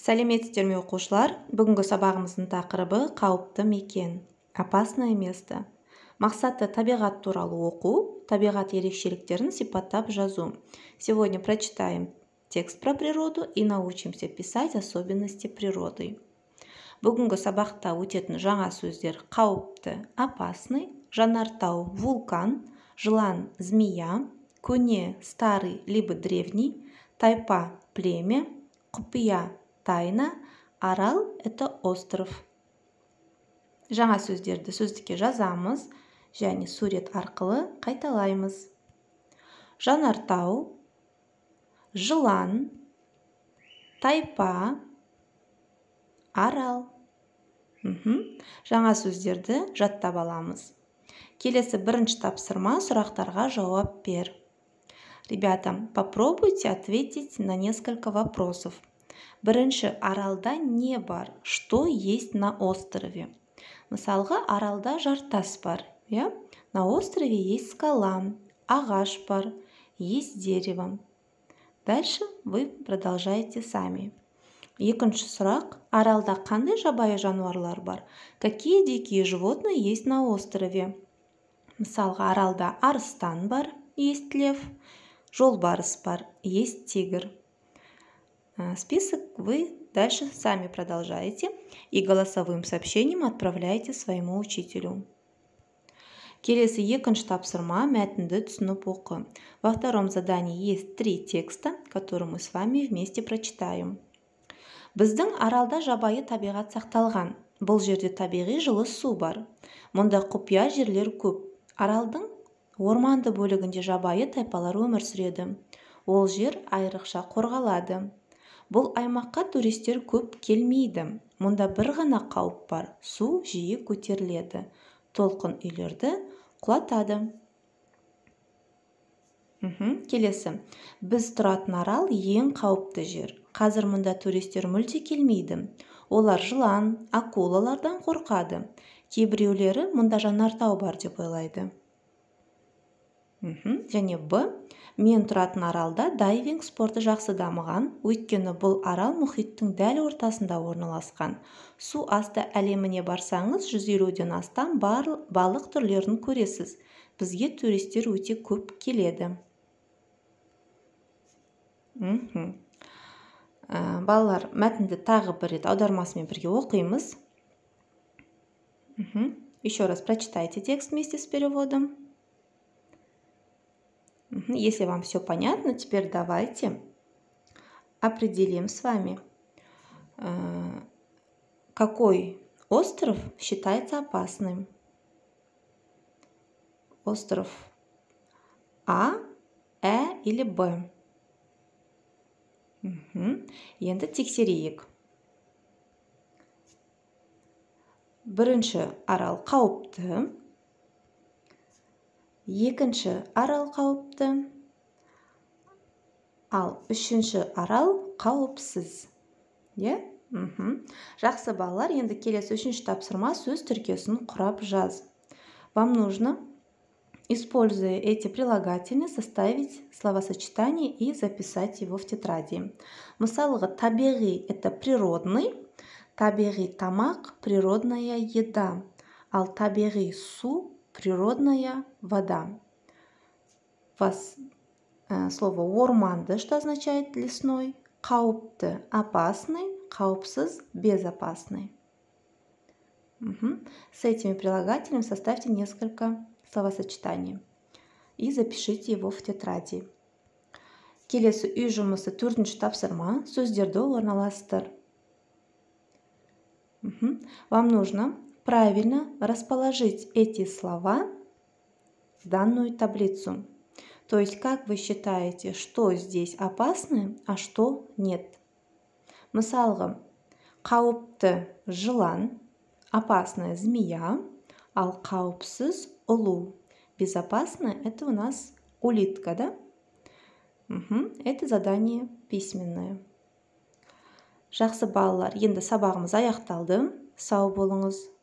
Сәлеметсіздер ме, оқушылар? Бүгінгі сабағымыздың тақырыбы: қауіпті мекен, опасное место. Мақсаты: табиғат туралы оқу, табиғат ерекшеліктерін сипаттап жазу. Сегодня прочитаем текст про природу и научимся писать особенности природы. Бүгінгі сабақта өтетін жаңа сөздер: қауіпті — опасный, жанартау — вулкан, жылан — змея, көне — старый либо древний, тайпа — племя, құпия — тайна, арал — это остров. Жаңа сөздерді сөздікке жазамыз және сурет арқылы қайталаймыз. Жанартау, жылан, тайпа, арал. Жаңа сөздерді жаттап аламыз. Келесі бірінші тапсырма: сұрақтарға жауап бер. Ребята, попробуйте ответить на несколько вопросов. Бірінші: аралда не бар? Что есть на острове? Мысалға, аралда жартас бар, иә? На острове есть скала, ағаш бар, есть дерево. Дальше вы продолжаете сами. Екінші сұрақ: аралда қандай жабайы жануарлар бар? Какие дикие животные есть на острове? Мысалға, аралда арыстан бар, есть лев, жолбарыс бар, есть тигр. Список вы дальше сами продолжаете и голосовым сообщением отправляете своему учителю. Келесі екінші тапсырма: мәтінді түсініп оқы. Во втором задании есть три текста, которые мы с вами вместе прочитаем. Біздің аралда жабайы табиғат сақталған. Бұл жерде табиғи жылы су бар. Мұнда құпия жерлер көп. Аралдың орманды бөлігінде жабайы тайпалар өмір сүреді. Ол жер айрықша қорғалады. Бұл аймаққа туристер көп келмейді. Мұнда бір ғана қауіп бар: су жиі көтеріледі, толқын үйлерді құлатады. Келесі: біз тұратын арал — ең қауіпті жер. Қазір мұнда туристер мүлде келмейді. Олар жылан, акулалардан қорқады. Кейбіреулері мұнда жанартау бар деп ойлайды. Және б: мен тұратын аралда дайвинг спорты жақсы дамыған, өйткені бұл арал мұхиттың дәл ортасында орналасқан. Су асты әлеміне барсаңыз, 150-ден астам балық түрлерін көресіз. Бізге туристер өте көп келеді. Балалар, мәтінді тағы бір рет аудармасымен бірге оқимыз. Еще раз прочитайте текст вместе с переводом. Если вам все понятно, теперь давайте определим с вами, какой остров считается опасным. Остров А, Ә или Б? Енді тексерейік. Бірінші арал қауіпті, екінші арал қауіпті, ал үшінші арал қауіпсіз, иә? Жақсы, балалар, енді келесі үшінші тапсырма: сөз тіркесін құрап жаз. Вам нужно, используя эти прилагательные, составить словосочетание и записать его в тетради. Мысалға, табиғи — это природный, табиғи тамақ — природная еда, ал табиғи су — природная вода. У вас слово орманды, что означает лесной, қауіпті — опасный, қауіпсіз — безопасный. С этими прилагательными составьте несколько словосочетаний и запишите его в тетради. Келесі үй жұмысы, төртінші тапсырма: сөздерді орналастыр. Вам нужно правильно расположить эти слова в данную таблицу. То есть, как вы считаете, что здесь опасное, а что нет? Мысалға, қауіпті жылан, опасная змея, ал қауіпсіз ұлу. Безопасная — это у нас улитка, да? Угу. Это задание письменное. Жақсы, балалар, енді сабағымыз аяқталды. Сау болыңыз.